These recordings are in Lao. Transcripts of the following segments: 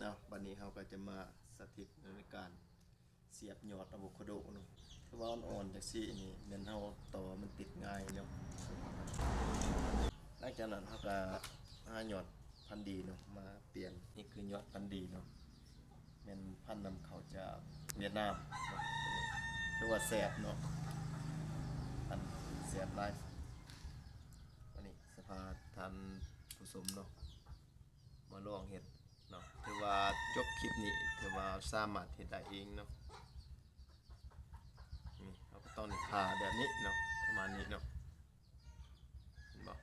ເນາະ ບັດນີ້ເຮົາກໍຈະມາສາທິດໃນການສຽບຍອດອາໂວຄາໂດເນາະ. ຄືວ່າອ່ອນໆ ຈັ່ງຊີ້ນີ້ແມ່ນເຮົາຕໍ່ມັນຕິດງ່າຍເນາະ. ຫຼັງຈາກນັ້ນເຮົາກໍຫາຍອດພັນດີເນາະ ມາປ່ຽນ. ນີ້ຄືຍອດພັນດີເນາະ ແມ່ນພັນນຳເຂົ້າຈາກຫວຽດນາມເນາະ. ຖືວ່າແຊບເນາະ ອັນແຊບຫຼາຍ. ອັນນີ້ຈະພາທ່ານຜູ້ຊົມເນາະ ມາລອງເຮັດເນາະ. ຖືວ່າຈົບຄລິບນີ້ ຖືວ່າສາມາດເຮັດໄດ້ເອງເນາະ. ນີ້ເຮົາກໍຕ້ອງຜ່າແບບນີ້ເນາະ ປະມານນີ້ເນາະ ເຫັນບໍ່?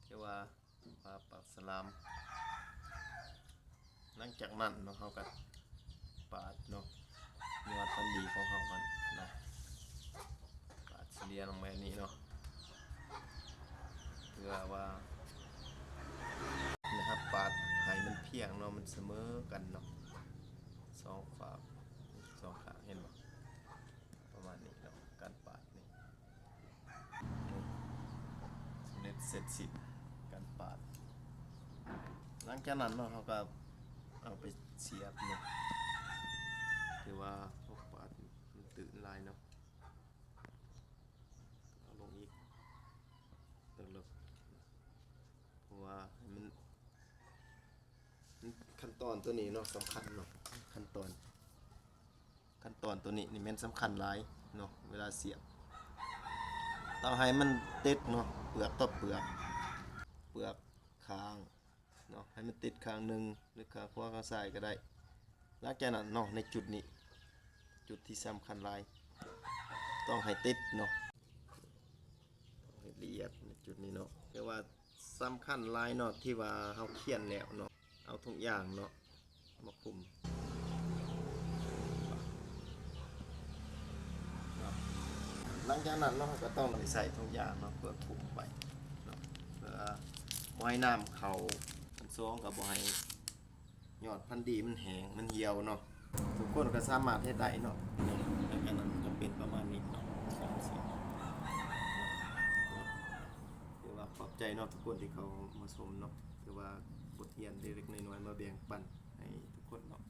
ຖືວ່າຜ່າປາກສະຫຼາມ. ຫຼັງຈາກນັ້ນເນາະ ເຮົາກໍປາດເນາະ ຍອດພັນດີຂອງເຮົາຫັ້ນເນາະ ປາດສະເລ່ຍລົງແບບນີ້ເນາະ ເພື່ອວ່ານະຄັບ ປາດໃຫ້ມັນພຽງເນາະ ມັນສະເໝີກັນເນາະ ສອງຟາກ ສອງຂ້າງ ເຫັນບໍ່? ປະມານນີ້ເນາະ ການປາດນີ້ ນີ້ ສຳເລັດເສັດສິ້ນການປາດ. ຫຼັງຈາກນັ້ນເນາະ ເຮົາກໍເອົາໄປສຽບເນາະ. ຖືວ່າເຮົາປາດມັນຕື້ນຫຼາຍເນາະ ເອົາລົງອີກເລິກໆ ເພາະວ່າໃຫ້ມັນ ຂັ້ນຕອນຕົວນີ້ເນາະ ສຳຄັນເນາະ ຂັ້ນຕອນ ຂັ້ນຕອນຕົວນີ້ນີ້ແມ່ນສຳຄັນຫຼາຍເນາະ ເວລາສຽບ ຕ້ອງໃຫ້ມັນຕິດເນາະ ເປືອກຕໍ່ເປືອກ ເປືອກຂ້າງເນາະ ໃຫ້ມັນຕິດຂ້າງໜຶ່ງ ຫຼືຂ້າງຂວາຂ້າງຊ້າຍກໍໄດ້. ຫຼັງຈາກນັ້ນເນາະ ໃນຈຸດນີ້ ຈຸດທີ່ສຳຄັນຫຼາຍ ຕ້ອງໃຫ້ຕິດເນາະ ຕ້ອງໃຫ້ລະອຽດໃນຈຸດນີ້ເນາະ ແຕ່ວ່າ ສຳຄັນຫຼາຍເນາະ ທີ່ວ່າເຮົາຂຽນແລ້ວເນາະ ເອົາທຸກຢ່າງເນາະ ມາຄຸມເນາະ. ຫຼັງຈາກນັ້ນເນາະ ເຮົາກໍຕ້ອງໄດ້ໃສ່ຖົງຢາງເນາະ ເພື່ອຄຸມໄວ້ເນາະ ເພື່ອບໍ່ໃຫ້ນ້ຳເຂົ້າ. ອັນສອງ ກໍບໍ່ໃຫ້ ຍອດພັນດີມັນແຫ້ງ ມັນຫ່ຽວເນາະ ທຸກຄົນກໍສາມາດເຮັດໄດ້ເນາະ. ແລ້ວກໍນັ້ນກໍເປັນປະມານນີ້ເນາະ ສາມສີ່ ເນາະ. ຖືວ່າຂອບໃຈເນາະ ທຸກຄົນທີ່ເຂົ້າມາຊົມເນາະ ຖືວ່າບົດຮຽນເລັກໆນ້ອຍໆ ມາແບ່ງປັນໃຫ້ທຸກຄົນເນາະ.